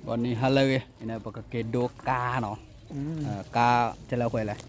ဂီၤနံၤဟါလၢအဂ့ၤ, ပကက့ၤဒိကါနီၤ, ကါ တဲလဲၣ်ဃဲလဲၣ်,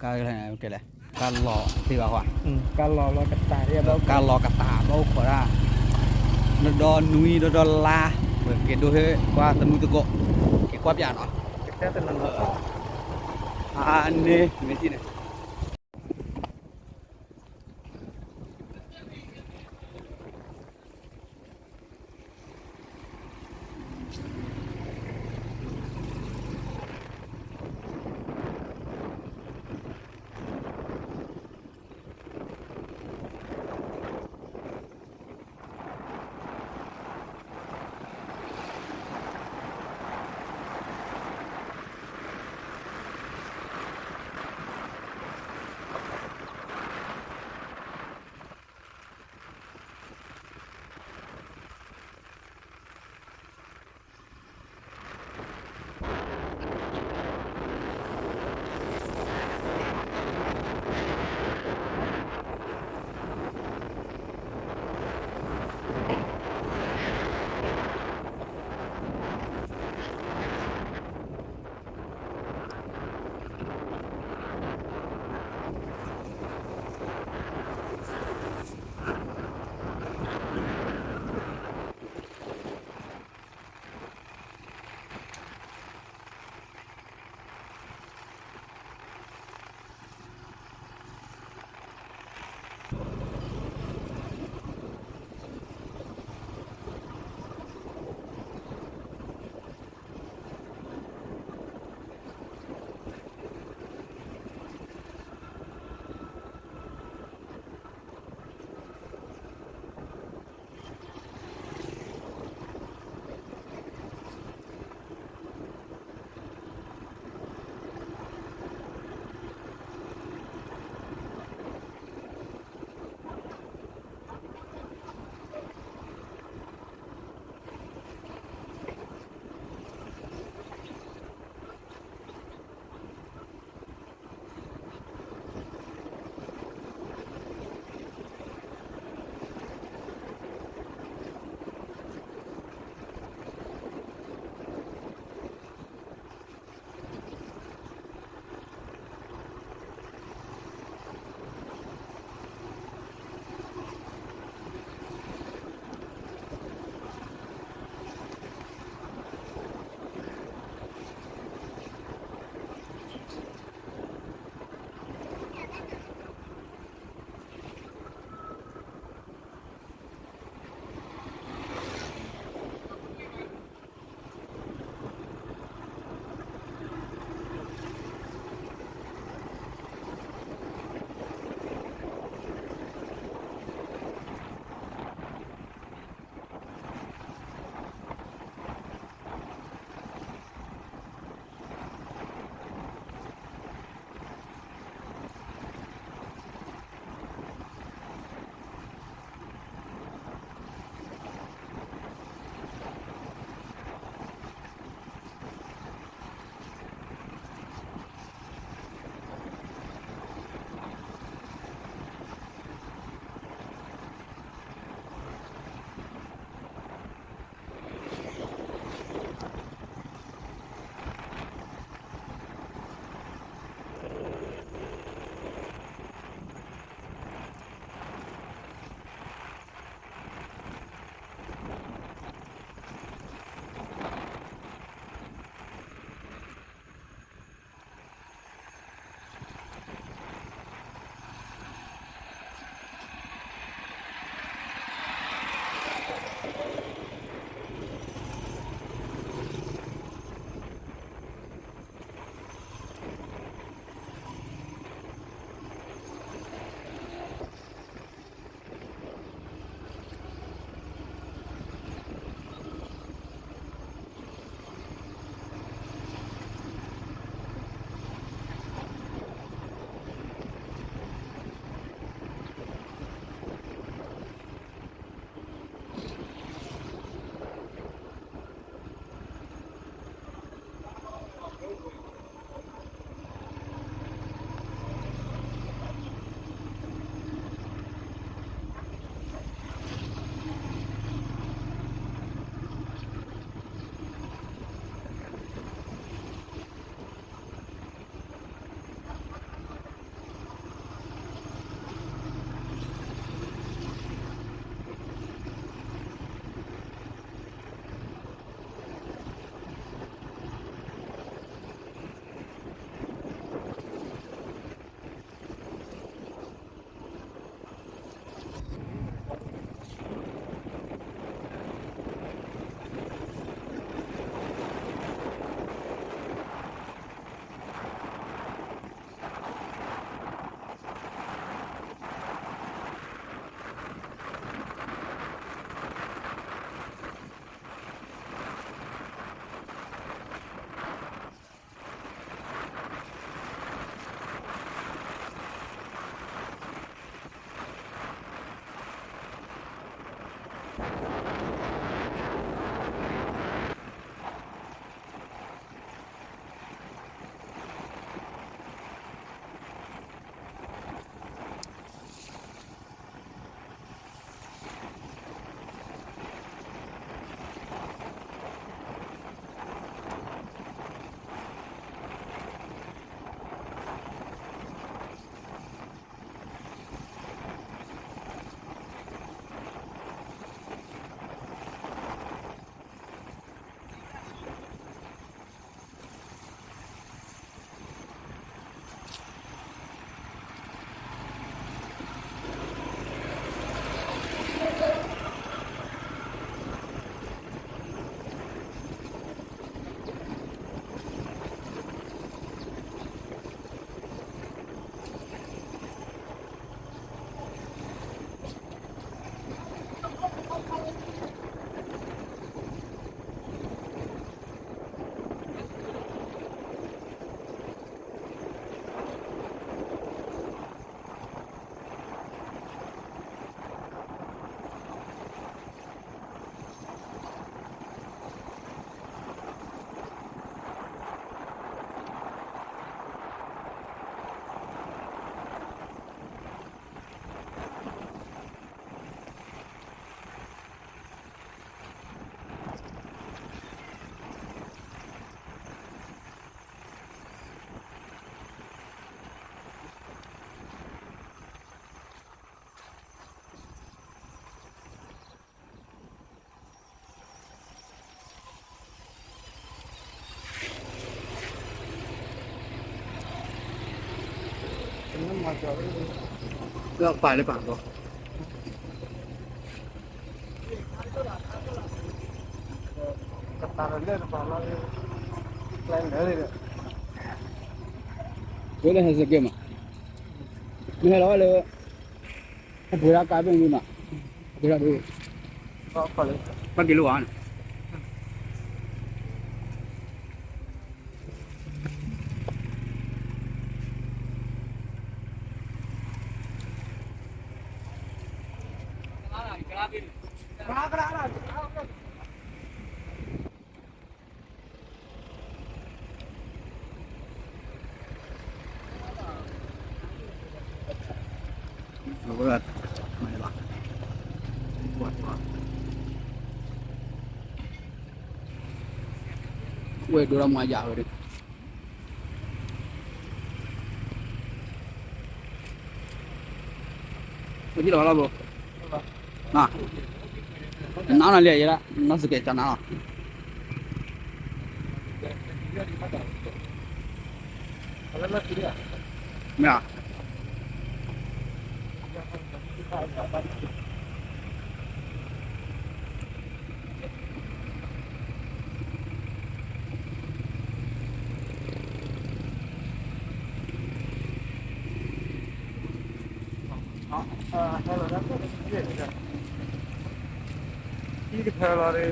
ကါ ကလဲၣ်, ကါလီၤသ့ဘၣ်ဃီ, ကါလီၤကတၢ်ဘၣ်အိၣ်ခိးဒၣ်, ဒီဒီနွံ ဒီဒီလါ, ပကက့ၤဒိဟ့ၣ်ကွၢ်သမုၢ်သကိး, က့ၤကွၢ်ပၠးနီၤ, အန့ၣ် မ့ၢ်ထံၣ်န့ၣ် လၢပာ်လၢပာ်ဘီ, ဝဲလၢဟဲစကဲမး, မ့ၢ်ဟဲလီၤဝဲလၢ အပှ့ၤဒၣ်ကါဘ့ၣ်န့ၣ်မး, အပှ့ၤဒၣ်ဒိၣ်, ဘၣ်က့ၤလိာ်ဧါန့ၣ် ဝဲဒိၣ်ဒီးမၤယၤဝဲဒၣ် ဝဲဒ်လီၤလီၤဘိ, နနၤလံယဲဒၣ် နီၢ်စကဲးကနၤလီၤ, မ့ၢ်ဧါ ဟဲလီၤဒၣ် ဟံၣ်တဖၢလီၤ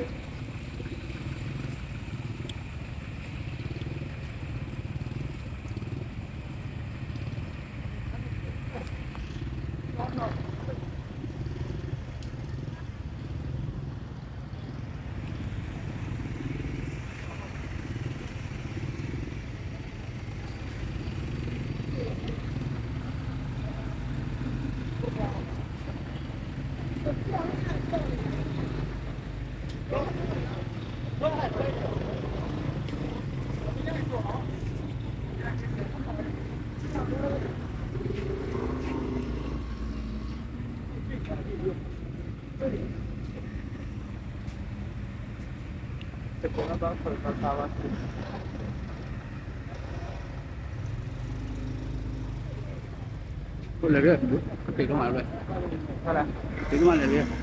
ဒီး လဲၤရ့ၣ် က့ၤကမၣ်လဲၤရ့ၣ် က့ၤကမၣ်လဲၤရ့ၣ်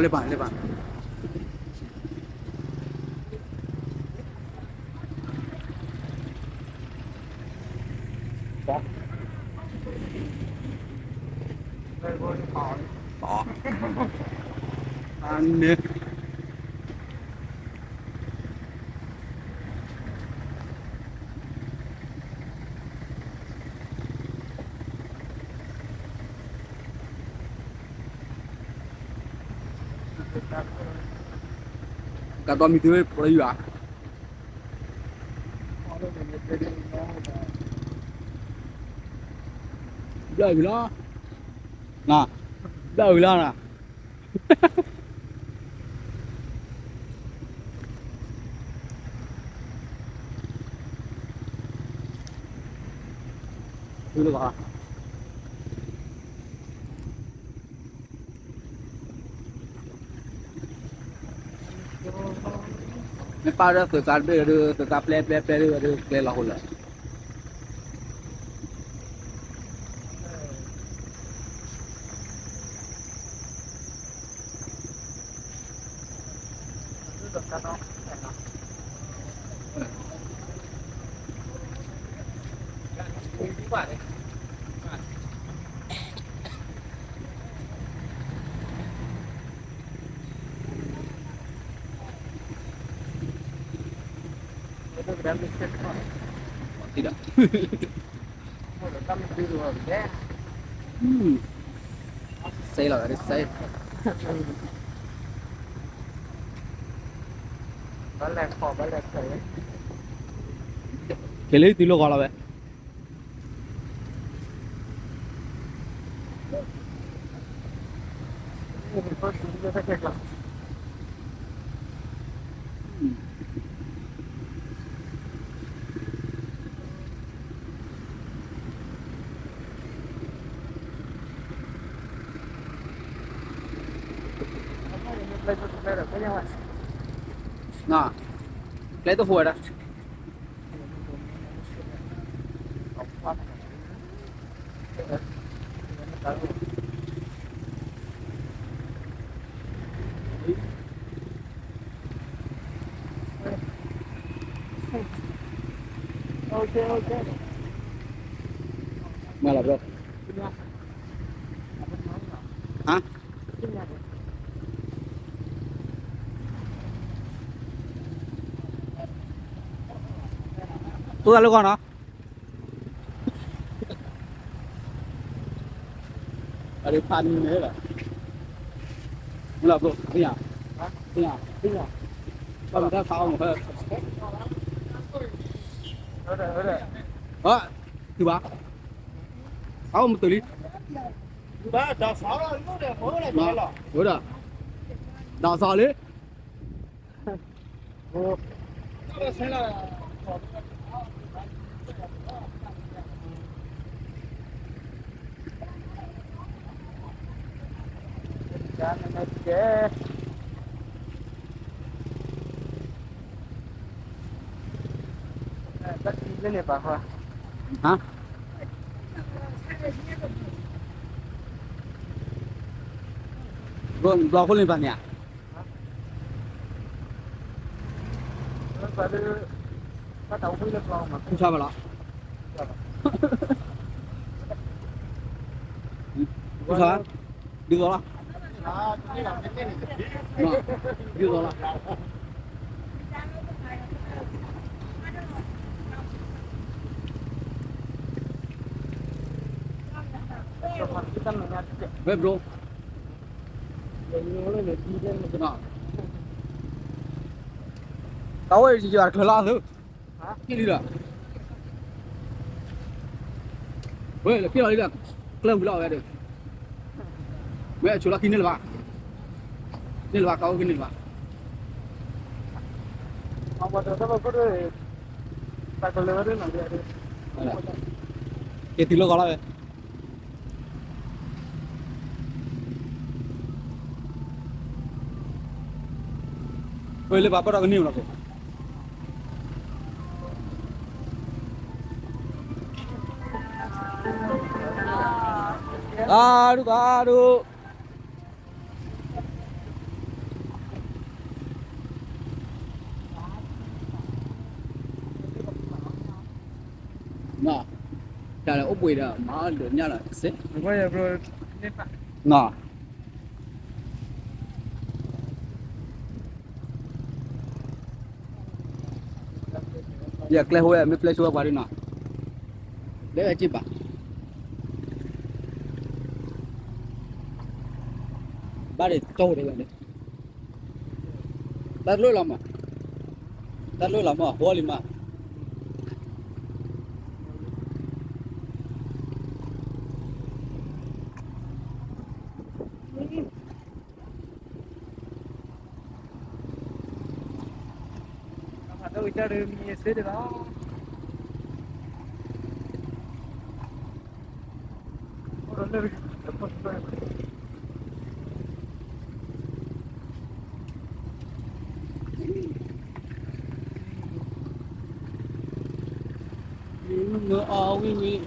လဲၤဘၣ် လဲၤဘၣ် အန့ၣ် ကတီမံၤသုဝဲဖိလၢယွၤ ဘျၢၣ်ဝံၤလီၤ, ဘျၢၣ်ဝံၤလီၤနၤ, မ့ၢ်ပၢ်ဒီးသုးကါတဘ့ၣ်ဒီး သုးကါပျဲပျဲပျဲဒီး ကျဲလီၤဟိလၢာ် တံၢ်ဒီး စဲလီၤ, စဲ, က့ၤလၢသုလိၣ်ဂီၤလီၤဝဲ. ကျဲတဟိဝဲဒၣ်. မၤလီၤဘျီ, ဟါ, အိၣ်သးလၢဂီၢ်နီၤ. အရဖးနံၤန့ၣ်လီၤ, မလီၤဘျီ, သ့ၣ်ညါ, သ့ၣ်ညါ, ဘၣ်မတၤဖးအီၣ်မး, ဟဲ, ဟဲ, ဟဲ, ဟဲ, ဟဲ, ဟဲ, အအိၣ်မတုၤလံ, ဝဲဒၣ်, ဒၣ်သီလံ. ဟါ, ဘျီခိၣ်လၢပှၤန့ၣ်ဧါ, ဆါဘၣ်လီၤ, ဆါ, ဒုးဂီၤလီၤ, ဒုးဂီၤလီၤ. ဝဲဘျီ, တၢ်ဝဲယွၤတချုးလီၤသု, က့ၣ်လံဒီး, ဝဲလၢက့ၣ်လီၤလံဒီး, ကျၢၢ်ဝံၤလီၤဝဲဒီး, ဝဲအဆိလီၢ်ခံန့ၣ်လၢၤဘၣ်, န့ၣ်လၢၤဘၣ် ကီၢ်အိၣ်က့ၤန့ၣ်လၢၤဘၣ်. က့ၤတုၤလၢဂီၤလီၤဝဲ, ဝဲလၢပှၤပၢၢ်ထီၣ်ကန့ၢ်မးလီၤ. သးဒူသးဒူ, တၢ်လၢအိၣ်ဘှံးဒီး မၤအီၣ်ဒိးညၣ်လီၤစ့ၢ်, နီၤ. ယကျဲဟိဝဲ မ့ၢ်ကျဲဆိဝဲပှၤဒ်နီၤ, လၢအစ့ၢ်ဘၣ်, ဘၣ်ဒ်ကၠီဝဲဒၣ်, တၢ်လိၣ်လီၤမး, တၢ်လိၣ်လီၤမး ဟိလံမး. မ့ၢ်အီၣ်ဝံၣ်ဝံၣ်,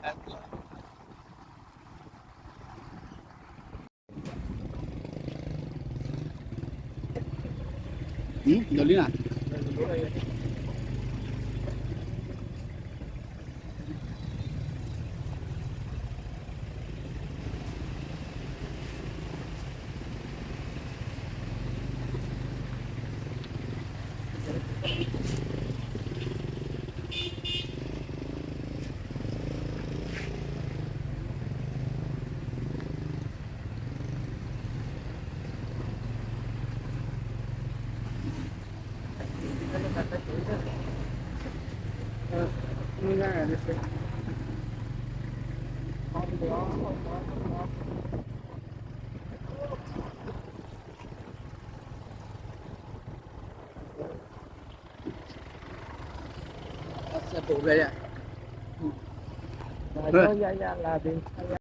အ ဒီးလံနၤ